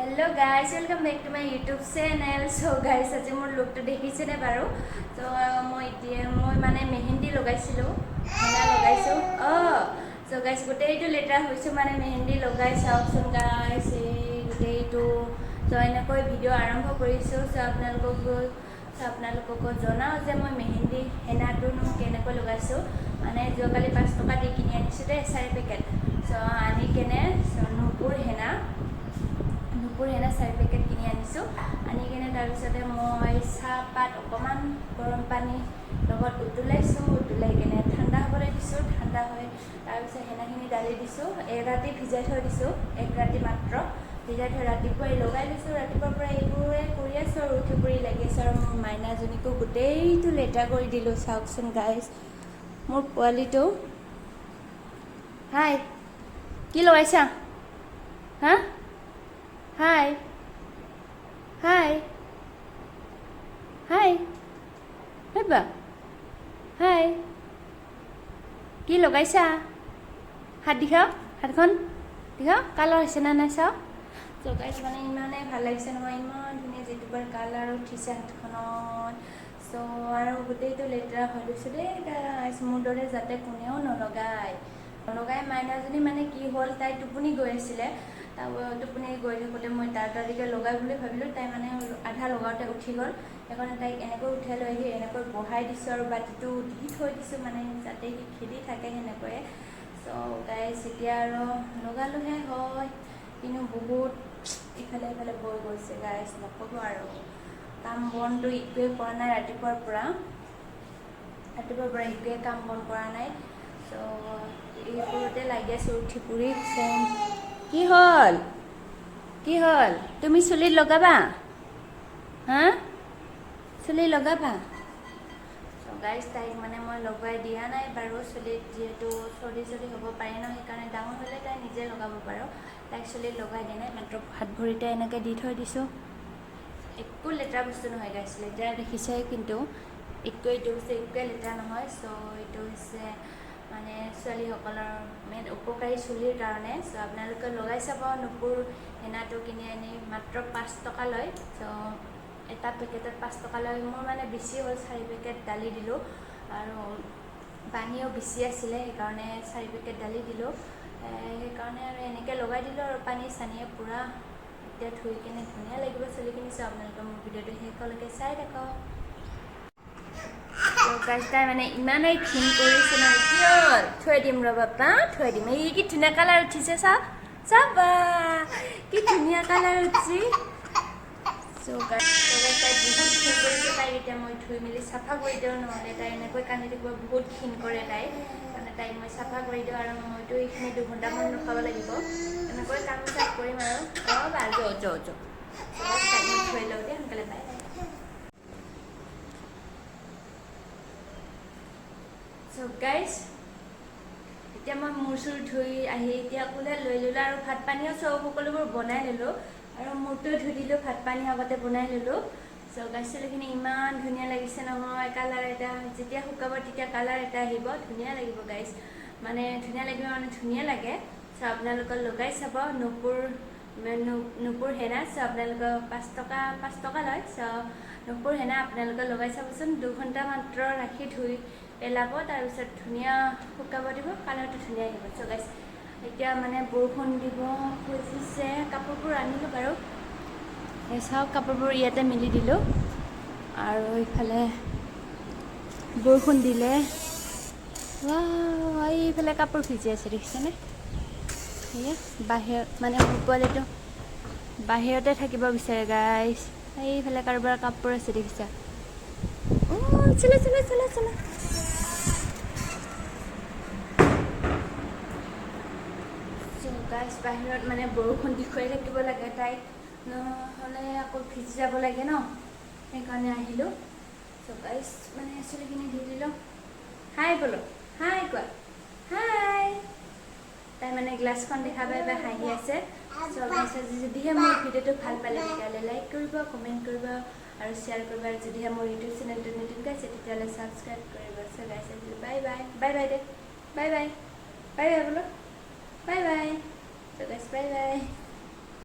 Hello guys, welcome back to my YouTube channel. So guys, আজি মোৰ লুকটো দেখিছেনে বাৰু? চ' মই এতিয়া মই মানে মেহেন্দি লগাইছিলোঁ, হেনা লগাইছোঁ। অঁ, চ' গাইজ, গোটেইটো লেতেৰা হৈছোঁ, মানে মেহেন্দি লগাই। চাওকচোন গাইজ, এই গোটেইটো। চ' এনেকৈ ভিডিঅ' আৰম্ভ কৰিছোঁ। চ' আপোনালোককো জনাওঁ যে মই মেহেন্দি হেনাটোনো কেনেকৈ লগাইছোঁ। মানে যোৱাকালি 5 টকা দি কিনি আনিছোঁ দেই, চাৰি পেকেট। চ' আনি কেনে, চ' নুপুৰ হেনা চাৰি পেকেট কিনি আনিছোঁ। আনি কেনে তাৰপিছতে মই চাহপাত অকণমান গৰম পানী লগত উতলাইছোঁ। উতলাই কেনে ঠাণ্ডা হ'বলৈ দিছোঁ। ঠাণ্ডা হৈ তাৰপিছত হেনাখিনি ঢালি দিছোঁ। এক ৰাতি ভিজাই থৈ দিছোঁ, এক ৰাতি মাত্ৰ ভিজাই থৈ ৰাতিপুৱাই লগাই দিছোঁ। ৰাতিপুৱাৰ পৰা এইবোৰে কৰি আছোঁ আৰু উঠি পৰি লাগি আছোঁ। আৰু মোৰ মাইনাজনীকো গোটেইটো লেতেৰা কৰি দিলোঁ। চাওকচোন গাইজ, মোৰ পোৱালিটো। হাই, কি লগাইছা? হা, হাই হাই হাই হাই বা, হাই, কি লগাইছা? হাত দেখাও, হাতখন দেখাও, কালাৰ হৈছে নে নাই চাওঁ। চ' গাইজ, মানে ইমানেই ভাল লাগিছে নহয়, ইমান ধুনীয়া যিটোবাৰ কালাৰ উঠিছে হাতখনত। চ' আৰু গোটেইটো লেতেৰা হৈ গৈছে দেই গাইজ। মোৰ দৰে যাতে কোনেও নলগায় নলগাই। মাইনাজনী মানে কি হ'ল, তাই টোপনি গৈ আছিলে। তাৰ টোপনি গৈ থাকোঁতে মই তাড়াতাড়িকৈ লগাই বুলি ভাবিলোঁ। তাই মানে আধা লগাওঁতে উঠি গ'ল। সেইকাৰণে তাইক এনেকৈ উঠাই লৈ আহি এনেকৈ বহাই দিছোঁ আৰু বাতিটো দি থৈ দিছোঁ, মানে যাতে সি খেলি থাকে সেনেকৈয়ে। চ' গাইজ, এতিয়া আৰু লগালোহে হয়, কিন্তু বহুত ইফালে ইফালে বৈ গৈছে গাইজ, নক'ব আৰু। কাম বনটো একোৱে কৰা নাই ৰাতিপুৱাৰ পৰা। ৰাতিপুৱাৰ পৰা একোৱে কাম বন কৰা নাই। চ' এইবোৰতে লাগি আছোঁ উঠি পুৰি। চ' কি হ'ল, কি হ'ল? তুমি চুলিত লগাবা? হা, চুলি লগাবা? চ' গাইজ, তাইক মানে মই লগাই দিয়া নাই বাৰু চুলিত, যিহেতু চৰ্দি চৰ্দি হ'ব পাৰে ন, সেইকাৰণে। ডাঙৰ হ'লে তাই নিজে লগাব বাৰু। তাইক চুলিত লগাই দিয়া নাই, মাত্ৰ হাত ভৰিতে এনেকৈ দি থৈ দিছোঁ। একো লেতেৰা বস্তু নহয় গাইজ। লেতেৰা দেখিছে, কিন্তু একো এইটো বস্তু একোৱে লেতেৰা নহয়। চ' এইটো হৈছে মানে ছোৱালীসকলৰ মেইন উপকাৰী চুলিৰ কাৰণে। চ' আপোনালোকে লগাই চাব নুপুৰ হেনাটো কিনি আনি। মাত্ৰ 5 টকা লয়। চ' এটা পেকেটত 5 টকা লয়। মোৰ মানে বেছি হ'ল, চাৰি পেকেট ঢালি দিলোঁ আৰু পানীও বেছি আছিলে, সেইকাৰণে চাৰি পেকেট ঢালি দিলোঁ। সেইকাৰণে আৰু এনেকৈ লগাই দিলোঁ আৰু পানী চানীয়ে পূৰা এতিয়া ধুই কেনে ধুনীয়া লাগিব চুলিখিনি। চ' আপোনালোকে মোৰ ভিডিঅ'টো শেষলৈকে চাই থাকক। গাইজ, তাই মানে ইমানেই ঘিণ কৰিছে নহয়। কিয় থৈ দিম ৰ বাপা, থৈ দিম। এই কি ধুনীয়া কালাৰ উঠিছে, চা চাবা, কি ধুনীয়া কালাৰ উঠিছে। চ' গাইজ, তাই বহুত ঘিণ কৰিছে। তাইক এতিয়া মই ধুই মেলি চাফা কৰি দিওঁ, নহ'লে তাই এনেকৈ কান্দি থাকিব। বহুত ঘিণ কৰে তাই। মানে তাইক মই চাফা কৰি দিওঁ আৰু মইতো এইখিনি 2 ঘণ্টামান ৰখাব লাগিব। এনেকৈ কাম চাম কৰিম আৰু। অঁ বাৰু, যাওঁ যাওঁ যাওঁ। তাইক মই ধুই লওঁ দেই সোনকালে। Bye bye. চ' গাইজ, এতিয়া মই মূৰ চুৰ ধুই আহি এতিয়া কোলে লৈ ল'লোঁ আৰু ভাত পানীও চব সকলোবোৰ বনাই ল'লোঁ আৰু মূৰটো ধুই দিলোঁ, ভাত পানী আগতে বনাই ল'লোঁ। চ' গাইজ, চুলিখিনি ইমান ধুনীয়া লাগিছে নহয়, কালাৰ এটা যেতিয়া শুকাব তেতিয়া কালাৰ এটা আহিব, ধুনীয়া লাগিব গাইজ। মানে ধুনীয়া লাগিব, মানে ধুনীয়া লাগে। চ' আপোনালোকে লগাই চাব নুপুৰ নুপুৰ হেনা। চ' আপোনালোকৰ 5 টকা, 5 টকা লয়। চ' নুপুৰ হেনা আপোনালোকে লগাই চাবচোন। 2 ঘণ্টা মাত্ৰ ৰাখি ধুই পেলাব, তাৰপিছত ধুনীয়া শুকাব দিব, কালাৰটো ধুনীয়া আহিব। চ' গাইজ, এতিয়া মানে বৰষুণ দিব খুজিছে। কাপোৰবোৰ আনিলোঁ বাৰু। এই চাওক, কাপোৰবোৰ ইয়াতে মেলি দিলোঁ। আৰু ইফালে বৰষুণ দিলে, এইফালে কাপোৰ ভিজি আছে, দেখিছেনে? সেয়া বাহিৰত, মানে মোৰ পোৱালিটো বাহিৰতে থাকিব বিচাৰে গাইজ। এইফালে কাৰোবাৰ কাপোৰ আছে, দেখিছা? অঁ, চলা চলা চলা চলা। গাইজ, বাহিৰত মানে বৰষুণ দেখুৱাই থাকিব লাগে তাইক, নহ'লে আকৌ ভিজি যাব লাগে ন, সেইকাৰণে আহিলোঁ। চ' গাইজ, মানে চুলিখিনি ধুই দিলোঁ। হাই বোলো, হাই কোৱা, হাই। তাই মানে গ্লাছখন দেখা পাই পাই হাঁহি আছে। চ' গাইজ, আজি যদিহে মোৰ ভিডিঅ'টো ভাল পালে, তেতিয়াহ'লে লাইক কৰিব, কমেণ্ট কৰিব আৰু শ্বেয়াৰ কৰিব। আৰু যদিহে মোৰ ইউটিউব চেনেলটো নতুনকৈ আছে, তেতিয়াহ'লে ছাবস্ক্ৰাইব কৰিব। চ' গাইজ, আজি বাই বাই। বাই বাই দে, বাই বাই, বাই বাই বোলো, bye bye. So guys, bye bye.